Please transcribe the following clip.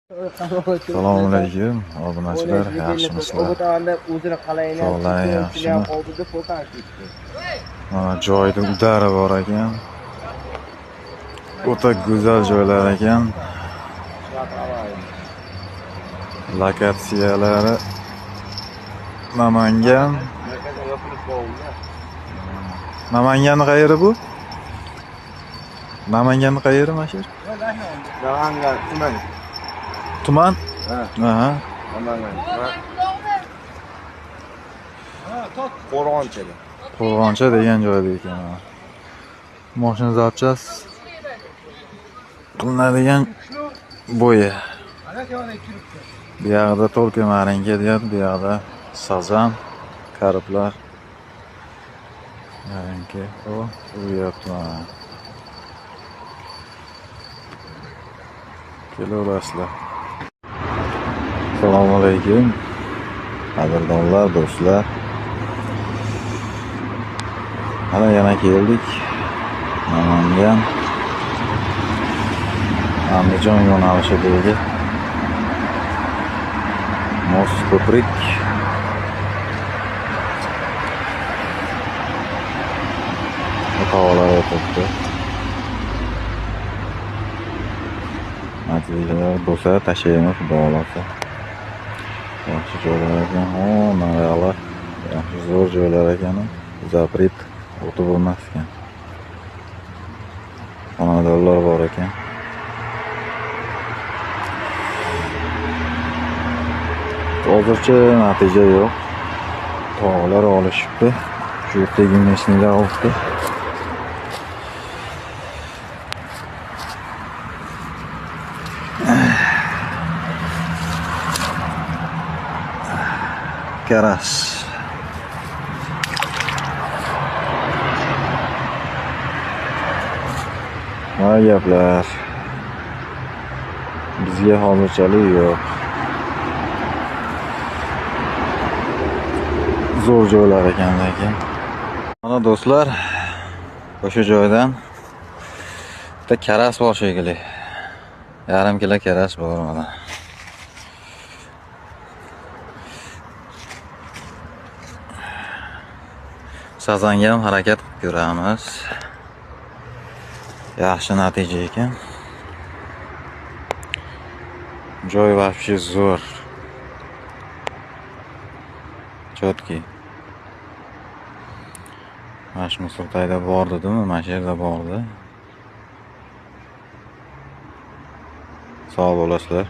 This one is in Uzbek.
Assalomu alaykum, obunachilar, yaxshimisizlar? Sog'laring yaxshimi? Mana joyda udari bor ekan. O'ta go'zal joylar ekan. Lokatsiyalari Namangan. Namanganni qayeri bu? Namanganni qayeri mana shu? Namangan tuman. Tuman? Ha. Aha. Namangan tuman. Qo'rg'onchada. Qo'rg'oncha degan joyda ekan. Mashina zapchas qilinadigan bo'yi. Bu yoqda to'lka marinka deyapti, bu yoqda sazan, karplar. Marinka, o, uyapti mana. Kelaverasizlar. Assalomu alaykum. Qadrdonlar, do'stlar. Mana yana keldik. Namangan Andijon yo'nalishidagi most ko'prik. Tog'lar o'tibdi. Natijalar bo'lsa tashlaymiz, xudo xohlasa. Yaxshi joylar ekan. O, nariyoqlar yaxshi zo'r joylar ekan. Zapret o'tib bo'lmas ekan. Xonadonlar bor ekan. Hozircha natija yo'q. Tog'lar olishibdi. Shu yerdagi meshnilar olibdi. Karas. Voy gaplar. Bizga hozirchalik yo'q. Zo'r joylar ekan lekin. Mana do'stlar, o'sha joydan bitta karas bor shekilli. Yarim kilo karas bor mana. Sazanga ham harakat qilib ko'ramiz. Yaxshi natija ekan. Joy вообще zo'r. Chotki. Mana shu Musultayda bor dedimi? Mana shu yerda bordi. Sog' bo'lasizlar.